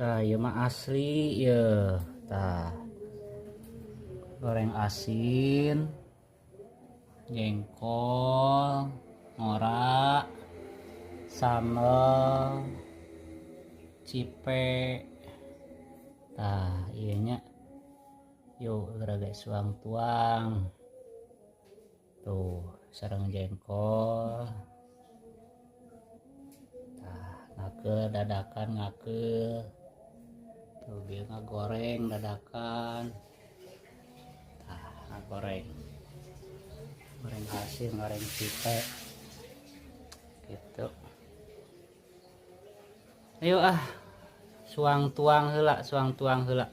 Tah, ieu mah asli ye. Tah. Goreng asin, jengkol, ngora, sambel, cipe. Tah, ieu nya. Yuk, geura guys, suang tuang. Tuh, sareng jengkol. Tah, ngakeul dadakan ngakeul. Tuh, bieu ngagoreng dadakan. Tah, ngagoreng. Goreng asin, goreng cipe. Gitu. Ayo ah. Suang tuang heula, suang tuang heula.